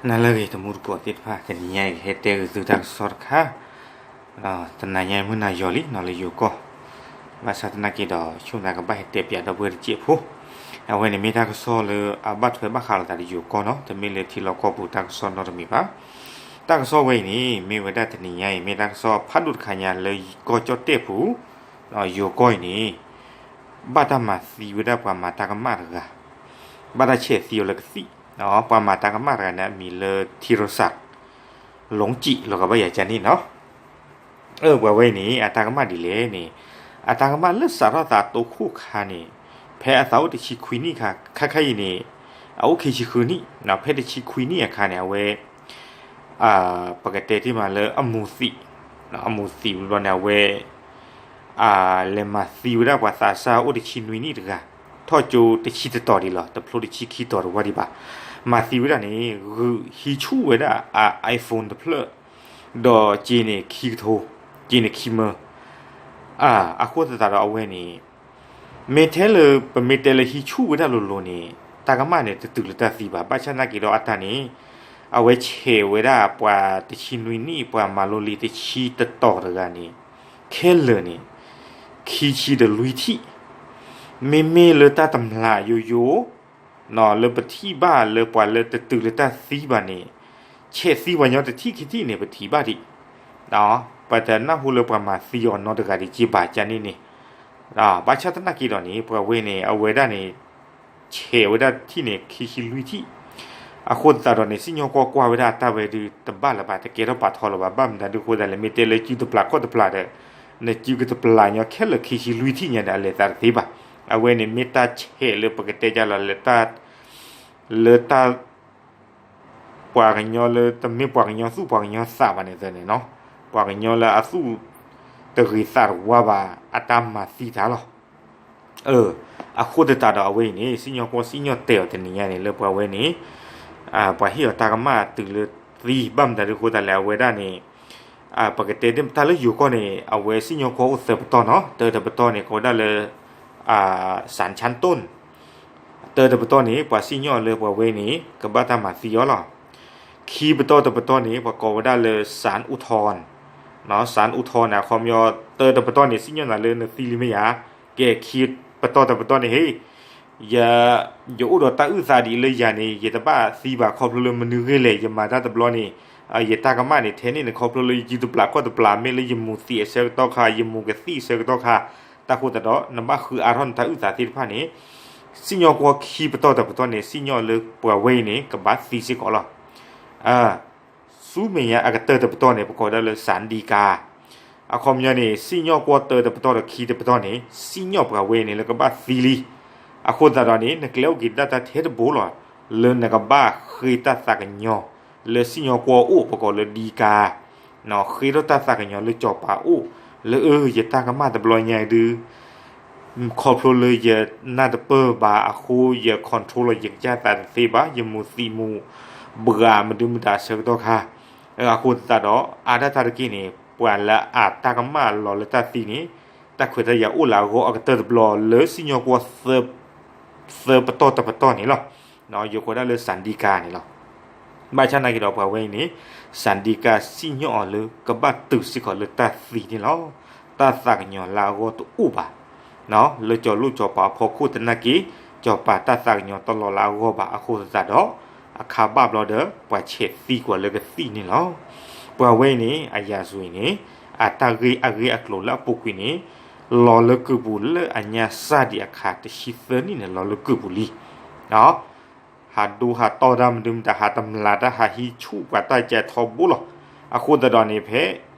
နၤလၢအဂ့ၤ တံၤသကိးသ့ၣ်တဖၣ်, တနံၤညါအံၤ ကဟဲတဲဂ့ၤသုတၢ်ကစီၣ်တခါ, တနံၤညါအံၤ မုၢ်နၤယီၤလံနီၤ လၢယိၤကီၢ်, ဘၣ်ဆၣ်သနာ်က့ဒီး ဆိကမိၣ်သးကဘၣ်ဟဲတဲပၠးဒီပုၢ်ဝဲၢ်တစဲးဖိ, အဝဲန့ၣ်မ့ၢ်တၢ်ကစီၣ်လၢအဘၣ်ထွဲဘၣ်ဃးလိာ်သးဒီးယိၤကီၢ်နီၤ, တမ့ၢ်လၢထံလီၢ်ကီၢ်ပူၤတၢ်ကစီၣ်နီတမံၤဘၣ်. တၢ်ကစီၣ်ဝဲအံၤန့ၣ် မ့ၢ်ဝဲဒၣ်တနံၤညါအံၤ မ့ၢ်တၢ်ကစီၣ်ဖးဒိၣ်တခါညါလၢကီၢ်ကၠီၣ်တဲၣ်ပူၤ, ယိၤကီၢ်အံၤန့ၣ် ဘၣ်တၢ်မၤသံဝဲဒၣ်ပှၤမၤတၢ်ကမၣ်တဂၤ, ဘၣ်တၢ်ဆဲးသံအီၤလၢကသံၣ်, ပှၤမၤတၢ်ကမၣ်တဂၤန့ၣ် အမံၤလၢ ထံရူစၢ် လူကံၣ် လီၤဂာ်ဘၣ်ယၤကန့ၣ်နီၤ. အၢ ပှၤဝဲအံၤန့ၣ် အတၢ်ကမၣ်ဒ်လဲၣ်န့ၣ်, အတၢ်ကမၣ်လၢစးထီၣ်သးတိခိၣ်ခါန့ၣ်, ဖဲအသးအိၣ်တဆံခွံနံၣ်ခါ, ခါခါအံၤန့ၣ် အအိၣ်ခံဆံဃုနံၣ်, ဖဲတဆံခွံနံၣ်အခါန့ၣ် အဝဲ ပကတဲတ့ၢ်မးလၢအမူၤသံး, အမူၤသံးဝံၤဘျီန့ၣ် အဝဲ လဲၤမၤသံဝဲဒၣ်ပှၤသးစၢ်အိၣ်တဆံနွံနံၣ်တဂၤ, ထီၣ်ကၠိတဆံတတီၤဒံးလီၤ, တဖျိတဆံခံတီၤတဝၢ်ဒံးဘၣ်. မၤသံဝဲဒၣ်န့ၣ် ဂုာ်ဟံးဆူၣ်ဝဲဒၣ်အ iPhone တဖျၢၣ်, ဒီးက့န့ၣ်ခံကထိ, က့န့ၣ်ခံမၢ, အဃိသတးဒီးအဝဲန့ၣ် မ့ၢ်ထဲလၢ ပမ့ၢ်တဲလၢဟံးဆူၣ်ဝဲဒၣ်လိၤလိၤန့ၣ် တၢ်ကမၣ်န့ၣ် တတုၤလၢတၢ်သံဘၣ်. ဘၣ်ဆၣ်သနာ်က့ဒီးအတၢ်န့ၣ် အဝဲဆဲးဝဲဒၣ်ပှၤတဆံနွံနံၣ် ပှၤမၤလိလံာ်တဆံတတီၤတဂၤန့ၣ် ခဲလၢာ်န့ၣ် ခံဆံဒီးလွံၢ်ထံၣ်, မ့မ့ၢ်လၢတၢ်တမျၢ်ယိယိ လၢပထံၣ်ဘၣ်လၢပှၤလၢတတုၤလၢတၢ်သံဘၣ်န့ၣ် ဆဲးသံပှၤညီတထံၣ်ခံထံၣ်န့ၣ် ပထံၣ်ဘၣ်ဒံး, ပတနၢ်ဟူလၢပှၤမၤသံအီၤနီတဂၤဒံးက့ဘၣ်ကန့ၣ်န့ၣ်, ဘၣ်ဆၣ်သနာ်က့ဒီးန့ၣ် ပှၤဝဲန့ၣ် အဝဲဒၣ်န့ၣ် ဆဲးဝဲဒၣ်ထံၣ်န့ၣ် ခံဆံလွံၢ်ထံၣ်, အဃိသတးဒီးန့ၣ် စံၣ်ညီၣ်ကွီၢ်ကွၢ်ဝဲဒၣ်အတၢ်ဝဲဒုးတဘၣ်လၢၤဘၣ် တကဲထီၣ်ပာ်ထီလၢၤဘၣ်. ဘၣ်မတၤဒုးအဃိသတးလဲၣ် မ့ၢ်တဲလၢစုတပျၢ်ခီၣ်တပျၢ်ဒီး နစုကတပျၢ်ညီခဲလၢာ်ခံဆံလွံၢ်ထံၣ်ညါဒီး အလဲၤသးတသ့ဘၣ်. အဝဲန့ၣ်မ့ၢ်တၢ်ဆဲးလၢပကတဲကလီၤလၢ လၢတၢ် ပှၤကညီလၢတမ့ၢ်ပှၤကညီသူၣ်ပှၤကညီသးဘၣ်န့ၣ်သ့န့ၣ်နီၤ, ပှၤကညီလၢအသူၣ်တဂ့ၤသးတဝါဘၣ် အတၢ်မၤသံတၢ်လီၤ. အဃိသတးဒီးအဝဲအံၤန့ၣ် စံၣ်ညီၣ်ကွီၢ်စံၣ်ညီၣ်တဲာ်အီၤတနံၤညါန့ၣ် လၢပှၤဝဲန့ၣ် ပှၤဟ့ၣ်အီၤတၢ်ကမၣ်တုၤလၢသံ ဘၣ်မတၤဒုးအဃိသတးလဲၣ် အဝဲဒၣ်န့ၣ် ပကတဲတၢ်လၢယိၤကီၢ်န့ၣ် အဝဲစံၣ်ညီၣ်ကွီၢ်အိၣ်သၢပတီၢ်နီၤ, တၢတပတီၢ်န့ၣ် ကိးဝဲဒၣ်လၢ စၣ်ဆၣ်တိၣ်, တၢတပတီၢ်န့ၣ် ပှၤစံၣ်ညီၣ်လၢပှၤဝဲန့ၣ် ကဘၣ်တၢ်မၤသံအီၤလီၤ. ခံပတီၢ်တပတီၢ်န့ၣ် ပှၤကိးဝဲဒၣ်လၢ စၣ်အူထီၣ်, စၣ်အူထီၣ်န့ၣ် အခီပညီ တၢတပတီၢ်န့ၣ် စံၣ်ညီၣ်နၤလၢနသံလံမ့ၢ်ဧါ, ကဲ ခံပတီၢ်တပတီၢ်န့ၣ် ဟ့ၣ် ယ ယအိၣ်ဒီးတၢ်အုၣ်သးဒ်အံၤလၢယၤန့ၣ် ယတဘၣ်သံဘၣ်ခီဖျိလၢမနုၤဂ့ၤလဲၣ် ယမၤတၢ်တဘျီန့ၣ် ယတၢ်ကမၣ်န့ၣ် ထဲန့ၣ်န့ၣ် ခီဖျိလၢယစုတပျၢ်ခီၣ်တပျၢ် မ့ၢ်လၢယမူၤသံးအဆၢကတီၢ်ခါ ယမူၤကသံၣ်အဆၢကတီၢ်ခါ, တၢ်ဃိသတးဒီး နဘၣ်ဃုအါထီၣ်နတၢ်အုၣ်သးသ့ၣ်တဖၣ်န့ၣ် စံၣ်ညီၣ်ကွီၢ်ခံပတီၢ်တပတီၢ်န့ၣ် စံၣ်ညီၣ်လၢပှၤဝဲအံၤန့ၣ် ကဘၣ်သံစ့ၢ်ကီးလီၤ. ဆူမဲာ်ညါအကတၢၢ်တပတီၢ်န့ၣ် ပကိးဝဲဒၣ်လၢ စၣ်ဒံကၤ, အခီပညီန့ၣ် စံၣ်ညီၣ်ကွီၢ်တၢတပတီၢ်ဒီးခံတပတီၢ်န့ၣ် စံၣ်ညီၣ်ပှၤဝဲန့ၣ်လၢကဘၣ်သံလံ. အဃိသတးဒီးန့ၣ် နကျဲအိၣ်က့ၤဒၣ်တၢ်ထဲတဘိလီၤ လၢနကဘၣ်ဃ့တၢ်သးကညီၤ လၢစံၣ်ညီၣ်ကွီၢ်အိၣ် ပကိးလၢဒံကၤ ဃ့ထီၣ်တၢ်သးကညီၤလၢစီၤပၤအိၣ် လၢအၢ ယတၢ်ကမၣ်တဘျီညါဒုး ခီဖျိလၢယနၢ်တပၢၢ်ဘၣ်အဃိ ယ control လီၤယကစၢ်သးတသ့ဘၣ် ယမူၤသံးမူၤဘှးမဒုမတၤအဆၢကတီၢ်ခါ, အဃိသတးဒီး အါဒၣ်တၢ်တက့ၢ်န့ၣ် ပှၤလၢအတၢ်ကမၣ်လီၤလၢတၢ်သံန့ၣ် တၢ်ခွဲးတၢ်ယာ်အိၣ်လၢအဂီၢ်အကတၢၢ်တဘျီ လၢစံၣ်ညီၣ်ကွီၢ် သၢပတီၢ်တပတီၢ်န့ၣ်လီၤ. ယကိးဒၣ်လၢ စၣ်ဒံကၤ န့ၣ်လီၤ. ဘၣ်ဆၣ်သနာ်က့ဒီးပှၤဝဲအံၤန့ၣ် စၣ်ဒံကၤ စံၣ်ညီၣ်အီၤလၢကဘၣ်တုၤစ့ၢ်ကီးလၢတၢ်သံန့ၣ်လီၤ. တၢ်သးကညီၤလၢအဂီၢ်တအိၣ်ဘၣ် လၢစီၤလိၣ်စီၤပၤအဖီခိၣ်သနာ်က့ စီၤပၤတၢ်သးကညီၤတလီၤလၢအဂီၢ်ဘၣ်အဃိသတးဒီး အခါဘၣ်ဘျီဒီး ပှၤဆဲးသံကွံာ်လၢကသံၣ်န့ၣ်လီၤ. ပှၤဝဲအံၤန့ၣ် အရာဇဝင်န့ၣ် အတၢ်ဂ့ၢ်အဂ့ၢ်အကျိၤလၢအပူၤကွံာ်န့ၣ် လီၤလၢကုၢ်ပူၤလၢအညါစၢ်ဒံးအခါတဆံသၢနံၣ်န့ၣ် လီၤလၢကုၢ်ပူၤလံ. ဟးဒိဟးတီၢ်တၢ်မနုၤမတၤ ဟးတမျၢ်တၢ် ဟးဟံးဆူၣ်ပှၤတၢ်ကဲထီဘိလီၤ. အဃိသတးဒီးန့ၣ် ဖဲ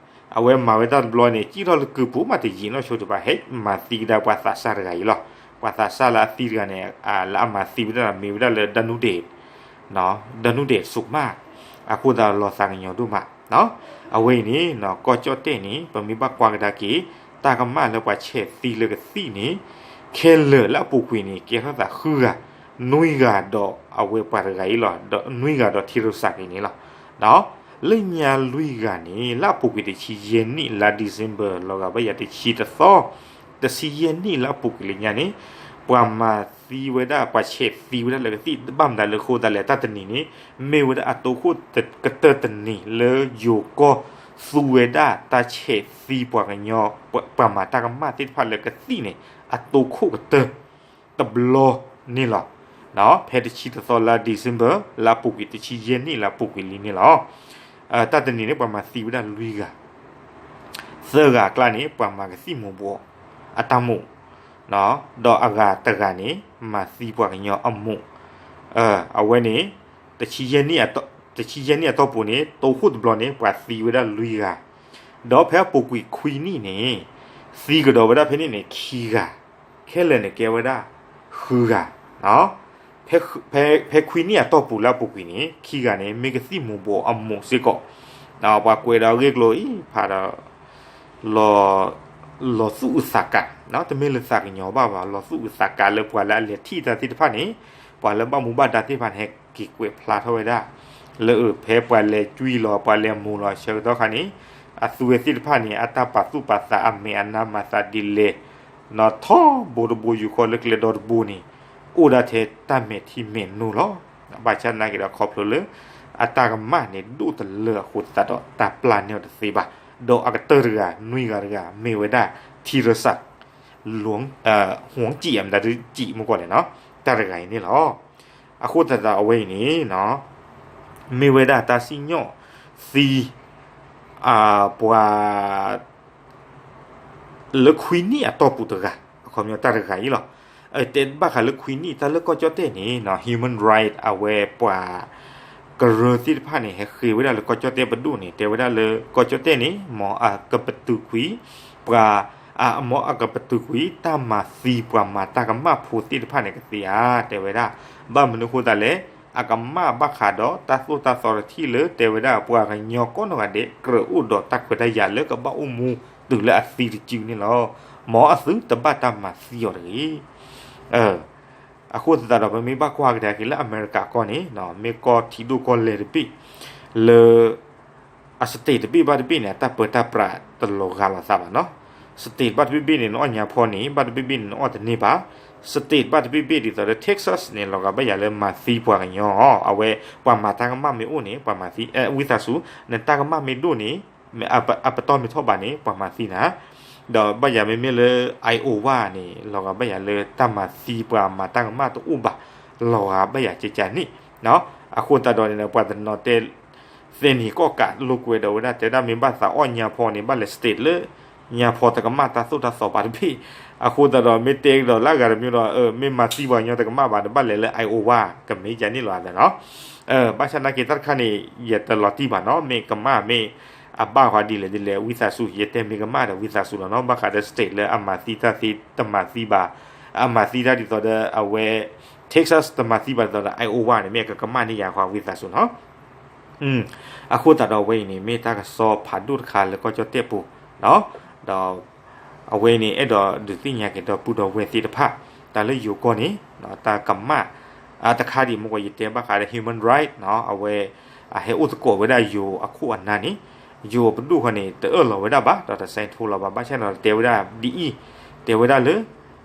အဝဲမၤဝဲတၢ်တဘျီန့ၣ် စံၣ်ထီၣ်လၢကုၢ်ပူၤမးတယံာ်နီၢ်ဆိတဘၣ် ဟဲမၤသံကဒါပှၤသးစၢ်တဂၤအံၤလီၤ. ပှၤသးစၢ်လၢအသံတဂၤန့ၣ် လၢအမၤသံဝဲဒၣ်မ့ၢ်ဝဲဒၣ်လၢ ဒၣ်နူဒ့ၣ် ဒၣ်နူဒ့ၣ်စိမး အဃိသတးလီၤသးကညီၤဒိၣ်မး အဝဲအံၤန့ၣ် ကီၢ်ကၠီၣ်တဲၣ်န့ၣ် ပမ့ၢ်ဘၣ်ကွၢ်ကဒါက့ၤ တၢ်ကမၣ်လၢပှၤဆဲးသံလၢကသံၣ်န့ၣ် ခဲလၢာ်လၢအပူၤကွံာ်န့ၣ် ကဲထီၣ်သးဃုဂၤ, နွံဂၤဒီးအဝဲပှၤတဂၤအံၤလီၤ. ဒီးနွံဂၤဒီးထံရူစၢ်က့န့ၣ်လီၤ. လၢညါလွံၢ်ဂၤန့ၣ် လၢအပူၤကွံာ်တဆံယဲၢ်နံၣ်လါ December လီၤဂာ်ဘၣ်ယၤတဆံတသီ, တဆံယဲၢ်နံၣ်လၢအပူၤကွံာ်လၢညါန့ၣ် ပှၤမၤသံဝဲဒၣ် ပှၤဆဲးသံဝဲဒၣ်လၢကသံၣ် ဘၣ်မတၤလၢအဃိသတးလဲၣ် တၢ်တနံၤန့ၣ် မ့ၢ်ဝဲဒၣ်အတိခိၣ်ကတၢၢ်တနံၤလၢယိၤကီၢ်သူဝဲဒၣ်တၢ်ဆဲးသံပှၤကညီ ပှၤမၤတၢ်ကမၣ်သ့ၣ်တဖၣ်လၢကသံၣ်န့ၣ် အတိခိၣ်ကတၢၢ်တဘျီန့ၣ်လီၤ. ဖဲတဆံတသီလါ December လၢအပူၤကွံာ် တဆံယဲၢ်နံၣ်လၢအပူၤကွံာ်လံန့ၣ်လီၤ. တၢ်တနံၤန့ၣ် ပှၤမၤသံဝဲဒၣ်လွံၢ်ဂၤ, သၢဂၤအကျါန့ၣ် ပှၤမၤကသံၣ်မူၤဘှီးအတၢ်မိၣ် ဒီးအဂၤတဂၤန့ၣ် မၤသံပှၤကညီအမိၢ်, အဝဲန့ၣ် တဆံယဲၢ်နံၣ်အတီၢ်ပူၤန့ၣ် တိခိၣ်တဘျီန့ၣ် ပှၤသံဝဲဒၣ်လွံၢ်ဂၤ, ဒီးဖဲအပူၤကွံာ်ခွံနံၣ်န့ၣ် သံကဒီးဝဲဒၣ်ဖဲန့ၣ်န့ၣ် ခံဂၤ, ခဲလၢာ်န့ၣ်ကဲဝဲဒၣ် ဃုဂၤ, ဖဲခွံနံၣ်အတီၢ်ပူၤလၢအပူၤကွံာ်န့ၣ် ခံဂၤန့ၣ် မ့ၢ်ကသံၣ်မူၤဘှီးအမိၢ်စ့ၢ်ကီး, ပှၤကွဲးဒီးအဂ့ၢ်ကျိၤအံၤဖးဒီး လီၤသူၣ်အုးသးကး, တမ့ၢ်လၢသးကညီၤဘၣ်ဘၣ်, လီၤသူၣ်အုးသးကးလၢပှၤလၢအလဲၤထံၣ်တၢ်သ့ၣ်တဖၣ်န့ၣ်, ပှၤလၢဘၣ်မူဘၣ်ဒါသ့ၣ်တဖၣ်န့ၣ် ဟဲက့ၤကွဲးဖျါထီၣ်ဝဲဒၣ် လၢအဖဲပှၤလဲၤကွံာ်လီၤ ပှၤလဲၤမူၤလီၤဆၢကတီၢ်ခါန့ၣ်, အသူဝဲသ့ၣ်တဖၣ်န့ၣ် အတၢ်ပာ်သူၣ်ပာ်သး အမဲာ်အနါမၤသးဒ်လဲၣ်, နီၢ်ထီဘိတဘိ ယူၤခီလၢကျဲဒီတဘိန့ၣ် အိၣ်ဒၣ်ထဲတၢ်မဲာ်ထံမဲာ်နိလီၤ. ဘၣ်ဆၣ်သနာ်က့ဒီးခီဖျိလၢ အတၢ်ကမၣ်န့ၣ်ဒိၣ်တလၢအဃိသတးဒီး တၢ်ပျၢ်န့ၢ်အီၤတသ့ဘၣ်, ဒီးအကတၢၢ်တဂၤ နွံဂၤတဂၤ မ့ၢ်ဝဲဒၣ် ထံရစး ဟူကံၣ်အမတၤဒုကံၣ်မုၢ်ကီၢ်လဲၣ်နီၤ, တၢ်တဂၤအံၤန့ၣ်လီၤ. အဃိသတးဒီးအဝဲအံၤန့ၣ် မ့ၢ်ဝဲဒၣ်တၢ်စံၣ်ညီၣ်သံ ပှၤ လၢခွံနံၣ်အတီၢ်ပူၤတဂၤ, အခီပညီတၢ်တဂၤအံၤလီၤ. တဲဘၣ်ဃးလၢခွံနံၣ် တၢ်လၢကီၢ်ကၠီၣ်တဲၣ်န့ၣ် human right အဝဲပှၤ ကရၢသ့ၣ်တဖၣ်န့ၣ် ဟဲဃ့ဝဲဒၣ်လၢကီၢ်ကၠီၣ်တဲၣ်ပဒိၣ်န့ၣ် တဲဝဲဒၣ်လၢကီၢ်ကၠီၣ်တဲၣ်န့ၣ် မ်အကပတုာ်ကွံာ် ပှၤ မ်အကပတုာ်ကွံာ် တၢ်မၤသံပှၤမၤတၢ်ကမၣ်ဖိသ့ၣ်တဖၣ်န့ၣ်ကသ့ဧါ, တဲဝဲဒၣ်. ဘၣ်မနုၤအဃိသတးလဲၣ်, အကမၣ်ဘၣ်ဃးဒီးတၢ်သိၣ်တၢ်သီတထံၣ်လၢ တဲဝဲဒၣ်ပှၤကညီကိးနီၢ်ဂၤဒဲး ကြၢးအိၣ်ဒီးတၢ်ခွဲးတၢ်ယာ်လၢကဘၣ်အိၣ်မူတုၤလၢအသံတစုန့ၣ်လီၤ. မ်အသုတဘၣ်တၢ်မၤသံအီၤတဂ့ၤ. အဃိသတးဒီး ပမ့ၢ်ဘၣ်ကွၢ်ကဒါက့ၤလၢအမဲရကၤကီၢ်န့ၣ် မ့ၢ်ကီၢ်ထံဒိၣ်ကီၢ်လဲၢ်တဘ့ၣ် လၢ အ state တဘ့ၣ်ဘၣ်တဘ့ၣ်န့ၣ် အတၢ်ပၢတၢ်ပြးတလီၤဂာ်လိာ်သးဘၣ်နီၤ. state ဘၣ်တဘ့ၣ်ဘ့ၣ်န့ၣ် နအီၣ်ညါဖီန့ၣ် ဘၣ်တဘ့ၣ်ဘ့ၣ်န့ၣ် နအီၣ်တန့ၢ်ဘၣ်. state ဘၣ်တဘ့ၣ်ဘ့ၣ်ဒ်သိးလၢ Texas န့ၣ် လီၤဂာ်ဘၣ်ယၤလၢမၤသံပှၤကညီ, အဝဲပှၤမၤတၢ်ကမၣ်မ့ၢ်အိၣ်န့ၣ် ပှၤမၤသံ, ဝံသးစူၤ နတၢ်ကမၣ်မ့ၢ်ဒိၣ်န့ၣ် အပတီၢ်မ့ၢ်ထီၣ်ဘၣ်န့ၣ် ပှၤမၤသံနၤ. ဒီးဘၣ်ယၤမ့မ့ၢ်လၢ Iowa န့ၣ် လီၤဂာ်ဘၣ်ယၤလၢတၢ်မၤသံပှၤမၤတၢ်ကမၣ်တအိၣ်ဘၣ်, လီၤဂာ်ဘၣ်ယၤကကန့ၣ်. အဃိသတးဒီးန့ၣ် ပှၤတနီၤတဲ သ့ၣ်နံၤကီၢ်ကးလိာ်ကွဲဒီးဝဲဒၣ် တဲဒၣ်မ့ၢ်ဘၣ်သးအီၣ်ညါဖီန့ၣ် ဘၣ်လဲၤ state လၢ ညါဖီတကမၣ်တၢ်သိၣ်တၢ်သီဘၣ်တဘ့ၣ်. အဃိသတးဒီးမ့ၢ်တဲကဒီးလၢအဂၤတမံၤဒီး မ့ၢ်မၤသံပှၤကညီတကမၣ်ဘၣ်န့ၣ် ဘၣ်လဲၤလၢ Iowa ကမ့ၢ်ကန့ၣ်လီၤသးနီၤ. ဘၣ်ဆၣ်သနာ်က့တၢ်တခါန့ၣ် ယတလီၤတံၢ်ဘၣ်နီၤ, မ့ၢ်ကမၣ်မ့ၢ်အဘၣ်ဃီဒ်လဲၣ်ဒ်လဲၣ် ဝံသးစူၤ ယတဲမ့ၢ်ကမၣ်ဒီးဝံသးစူၤလီၤနီၤ. ဘၣ်ဃးဒီး state လၢအမၤသံတၢ်သ့တမၤသံဘၣ်, အမၤသံတၢ်ဒ်သိးဒီးအဝဲ Texas တမၤသံဘၣ်ဒ်သိးဒီး Iowa န့ၣ် မ့ၢ်အကကမၣ်န့ၢ်ယၤဃီဝံသးစူၤနီၤ. အဃိသတးဒီးအဝဲအံၤန့ၣ် မ့ၢ်တၢ်ကစီၣ်ဖးဒိၣ်တခါလၢကီၢ်ကၠီၣ်တဲၣ်ပူၤ, ဒီး အဝဲအံၤန့ၣ် အဲၣ်ဒိးဒုးသ့ၣ်ညါက့ၤဒီပုၢ်ဒီဝဲၢ်သ့ၣ်တဖၣ် တၢ်လၢယိၤကီၢ်န့ၣ် တၢ်ကမၣ် တခါဒံးမ့ၢ်ကီး ယတဲဘၣ်ဃးဒီး human right နီၤ, အဝဲ အဟဲအိၣ်သကိးဝဲဒၣ်ယိၤအခိၣ်အနၢ်န့ၣ် ယိၤပဒိၣ်ဃီန့ၣ် တအၢၣ်လီၤဝဲဒၣ်ဘၣ် ဒီးတစဲးထိလီၤဘၣ်. ဘၣ်ဆၣ်ဒီးတဲဝဲဒၣ်ဒ်အံၤ, တဲဝဲဒၣ်လၢ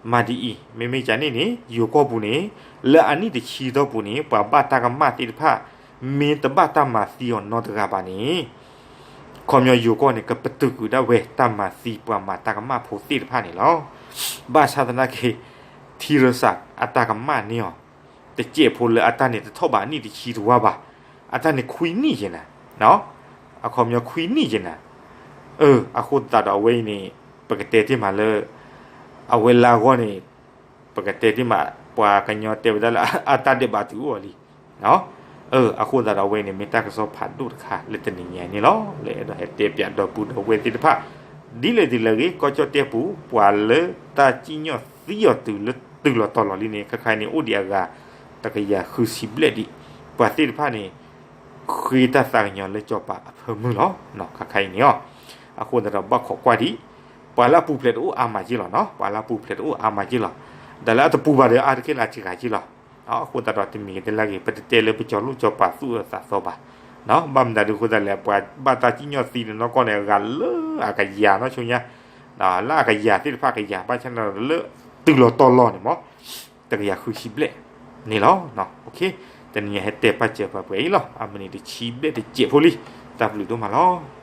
မၤဒ်အံၤ, မ့မ့ၢ်ကန့ၣ်န့ၣ် ယိၤကီၢ်ပူၤန့ၣ် လၢအနံၣ်တဆံတီၢ်ပူၤန့ၣ် ပှၤဘၣ်တၢ်ကမၣ်သ့ၣ်တဖၣ် မ့ၢ်တဘၣ်တၢ်မၤသံအီၤနီတဂၤဘၣ်န့ၣ် ခီပညီယိၤကီၢ်န့ၣ် ကပတုာ်ကွံာ်ဒၣ်ဝဲတၢ်မၤသံပှၤမၤတၢ်ကမၣ်ဖိသ့ၣ်တဖၣ်န့ၣ်လီၤ. ဘၣ်ဆၣ်သနာ်က့ ထံရစၢ်အတၢ်ကမၣ်န့ၢ်အီၤ တစဲးဖိလၢအတၢ်န့ၣ်တထီၣ်ဘးအနံၣ်တဆံတဝါဘၣ်, အတၢ်န့ၣ်ခွံနံၣ်ယဲၢ်နၤ, အခီပညီခွံနံၣ်ယဲၢ်နၤ. အဃိသတးဒီးအဝဲအံၤန့ၣ် ပကတဲတ့ၢ်မးလၢ အဝဲလၢအဂီၢ်န့ၣ် ပကတဲတ့ၢ်မး ပှၤကညီတဲဝဲဒၣ်လၢအတၢ်ဒဲးဘးတုၤအိၣ်အီၤလံ. အဃိသတးဒီးအဝဲအံၤန့ၣ် မ့ၢ်တၢ်ကစီၣ်ဖးဒိၣ်တခါလၢတနံၤညါအံၤန့ၣ်လီၤ. လၢအဲၣ်ဒိးဟဲတဲပၠးဒီပုၢ်ဒီဝဲၢ်သ့ၣ်တဖၣ် ဒ်လဲၣ်ဒ်လဲၣ်ဂ့ၤ ကီၢ်ကၠီၣ်တဲၣ်ပူၤ ပှၤလၢတၢ်စံၣ်ညီၣ်သံအီၤတုၤလၢတုၤလီၤတီၤလီၤလံန့ၣ် ခါခါအံၤန့ၣ် အိၣ်ဒံးအဂၤ တကယၤဃုဆံဘျဲၣ်ဒံး, ပှၤသ့ၣ်တဖၣ်န့ၣ် ဃ့တၢ်သးကညီၤလၢစီၤပၤအဖၢမုၢ်လီၤ. ခါခါအံၤန့ၣ်အီၤ အဃိသတးဒီးဘၣ်ခိးကွၢ်ဒံး ပှၤလၢအပူၤဖျဲးတအိၣ်အါမးက့လီၤနီၤ, ပှၤလၢအပူၤဖျဲးတအိၣ်အါမးက့လီၤ. ဒီးလၢအတပူၤဘၣ်ဒီးအါတက့ၢ်လၢအစှၤက့လီၤ. အဃိသတးဒီးတမံၤတလၢဂ့ၤ ပတတဲလၢပကၠီၤလိၣ်ကၠီၤပၤသူၣ်အၢသးသီဘၣ်. ဘၣ်မနုၤဒ်အဃိသတးလဲၣ် ပှၤဘၣ်တၢ်စံၣ်ညီၣ်သံန့ၣ်နီၢ်ကီၢ်န့ၣ် အဂၤလၢအကယၤနီၢ်ဆိညါ, လၢအကယၤသ့ၣ်တဖၣ်ကယၤ ဘၣ်ဆၣ်န့ၣ်လၢတုၤလီၤတီၤလီၤန့ၣ်မး တကယၤဃုဆံဘျဲၣ်န့ၣ်လီၤ. တနံၤညါဟဲတဲပာ်စၢၤပှၤပှဲၤအံၤလီၤ. အမုၢ်နံၤတဆံဘျဲၣ်တစဲးဖိလံ. တၢ်ဘျုးဒိၣ်မးလီၤ.